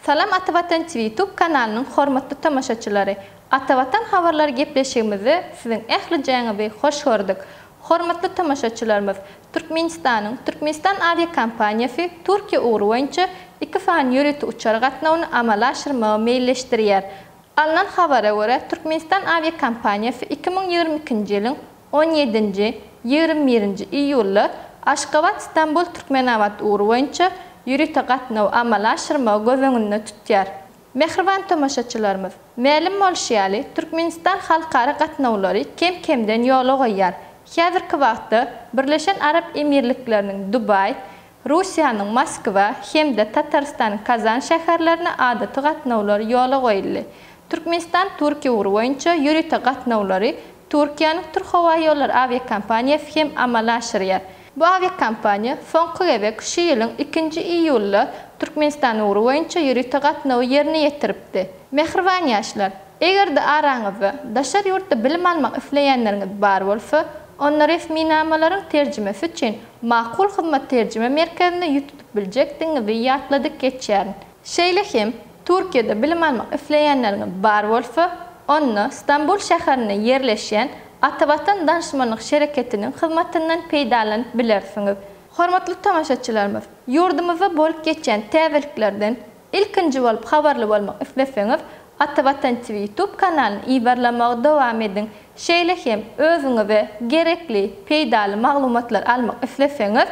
Salam Atavatan TV Youtube kanalynyň hormatly tomaşaçylary! Atavatan habarlary gepleşigimizde siziň ählijäňizi hoş gördük. Hormatly tomaşaçylarymyz, Türkmenistanyň Türkmenistan awiakompaniýasy Türkiýe ugry boýunça iki sany ýörite uçar gatnawyny amala aşyrmagy meýilleşdirýär. Alnan habara görä, Türkmenistan awiakompaniýasy 2022-nji ýylyň on ýedinji, 21-nji iýulda Aşgabat-Stambul-Türkmenabat ugry boýunça ýörite gatnawy amala aşyrmagy göz öňünde tutýar. Mähriban tomaşaçylarymyz, mälim bolşy ýaly, Türkmenistan halkara gatnawlary kem-kemden ýola goýýar. Häzirki wagtda Birleşen Arap Emirlikleriniň Dubaý, Russiýanyň Moskwa hem-de Tatarystanyň Kazan şäherlerine adaty gatnawlar ýola goýuldy. Türkmenistan-Türkiýe ugry boýunça ýörite gatnawlary Türkiýäniň Türkhowaýollary awiakompaniýasy hem amala aşyrýar. Bu awiakompaniýa soňky gezek şu ýylyň ikinji iýulda Türkmenistan ugry boýunça ýörite gatnawy ýerine ýetiripdi. Mähriban ýaşlar! Eger-de araňyzda daşary ýurtda bilim almak isleýänleriňiz bar bolsa, onda resminamalaryň terjimesi üçin Makul Hyzmat terjime merkezine ýüz tutup biljekdigiňizi ýatladyp geçýärin. Şeýle hem, Türkiýede bilim almak isleýänleriňiz bar bolsa, onda Stambul şäherinde ýerleşýän Atavatan danyşmanlyk şereketiniň hyzmatyndan peýdalanyp bilersiňiz. Hormatly tomaşaçylarymyz, ýurdumyzda bolup geçýän täzeliklerden ilkinji bolup habarly bolmak isleseňiz, Atavatan TV YouTube kanalyny yzarlamagy dowam ediň. Şeýle hem özüňize gerekli, peýdaly maglumatlary almak isleseňiz,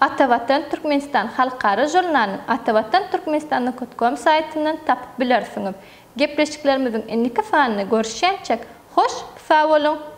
Atavatan Türkmenistan halkara žurnalynyň Atavatan Türkmenistan nokta kom saýtyndan tapyp bilersiňiz. Gepleşiklerimiziň indiki sanynda görüşýänçäk, hoş sag boluň!